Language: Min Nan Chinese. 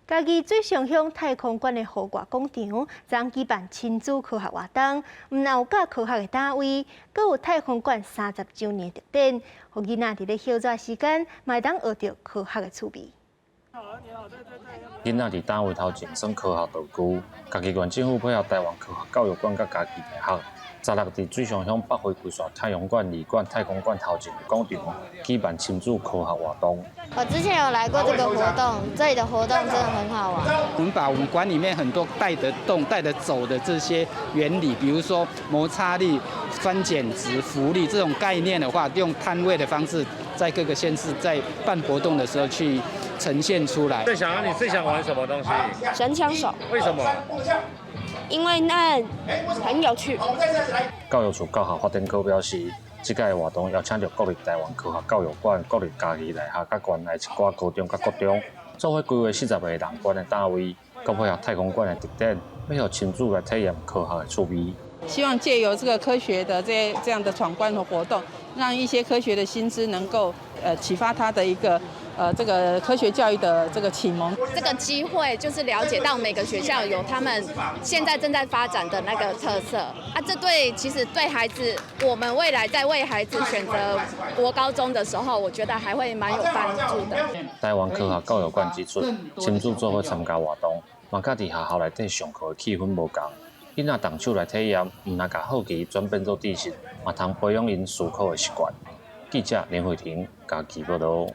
嘉義水上鄉太空館的戶外廣場，昨舉辦親子科學活動，毋但有教科學的單位，閣有太空館30週年特展，予囡仔佇咧歇熱時間，嘛會當學著科學的趣味。囡仔佇單位頭前耍科學道具，嘉義縣政府配合臺灣科學教育館佮嘉義大學，十六佇水上鄉北回歸線太陽館二館太空館頭前的廣場舉辦親子科學活動。我之前有來過這個活動，這裡的活動真的很好玩。我們把我們館裡面很多帶得動、帶得走的這些原理，比如說摩擦力、酸鹼值、浮力這種概念的話，用攤位的方式，在各個縣市在辦活動的時候去呈現出來。最想你最想玩什麼東西？神槍手。為什麼？因為那很有趣。教育處教學發展科表示，這屆活動邀請著國立臺灣科學教育館、國立嘉義大學佮縣內一寡高中佮國中，做伙規劃40個人關的單位，閣配合太空館的特展，欲予親子來體驗科學的趣味。希望借由這個科學的這樣的闖關的活動，讓一些科學的新知能夠啟發他的一個這個科學教育的這個啟蒙。這個機會就是了解到每個學校有他們現在正在發展的那個特色啊，這對其實對孩子，我們未來在為孩子選擇國高中的時候，我覺得還會蠻有幫助的。臺灣科學教育館指出，親子做伙參加活動，嘛佮佇學校內底上課的氣氛無仝。囡仔動手來體驗，毋但共好奇轉變做知識，嘛通培養𪜶思考的習慣。記者林慧婷嘉義報導。